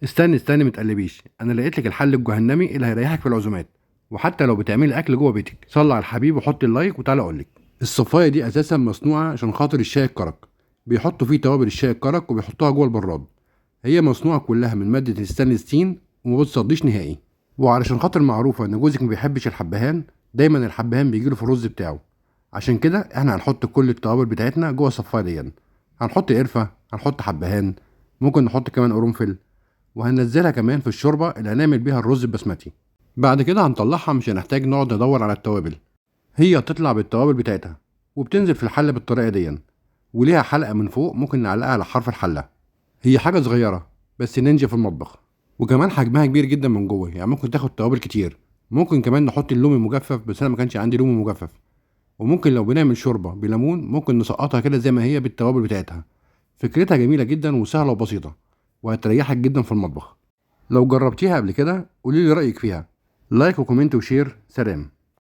استني استني، متقلبيش، انا لقيت لك الحل الجهنمي اللي هيريحك في العزومات، وحتى لو بتعملي اكل جوه بيتك. صلي على الحبيب وحطي ال like وتعالى اقول لك. الصفايه دي اساسا مصنوعة عشان خاطر الشاي الكرك، بيحطوا فيه توابل الشاي الكرك وبيحطوها جوه البراد. هي مصنوعة كلها من مادة ال stainless steel وما بتصديش نهائي. وعلشان خاطر معروفة ان جوزك ما بيحبش الحبهان، دايما الحبهان بيجيله في الرز بتاعه، عشان كده احنا هنحط كل التوابل بتاعتنا جوه الصفايه دي. هنحط قرفه، هنحط حبهان، ممكن نحط كمان قرنفل، وهننزلها كمان في الشوربة اللي هنعمل بيها الرز البسمتي. بعد كده هنطلعها، مش هنحتاج نقعد ندور على التوابل، هي هتطلع بالتوابل بتاعتها وبتنزل في الحلة بالطريقة دي. وليها حلقة من فوق ممكن نعلقها على حرف الحلة. هي حاجة صغيرة بس نينجا في المطبخ، وكمان حجمها كبير جدا من جوه، يعني ممكن تاخد توابل كتير. ممكن كمان نحط اللومي المجفف، بس انا ما كانش عندي لومي مجفف. وممكن لو بنعمل شوربة بليمون ممكن نسقطها كده زي ما هي بالتوابل بتاعتها. فكرتها جميلة جدا وسهلة وبسيطة، وهتريحك جدا في المطبخ. لو جربتيها قبل كده قولي لي رايك فيها. like و comment و share. سلام.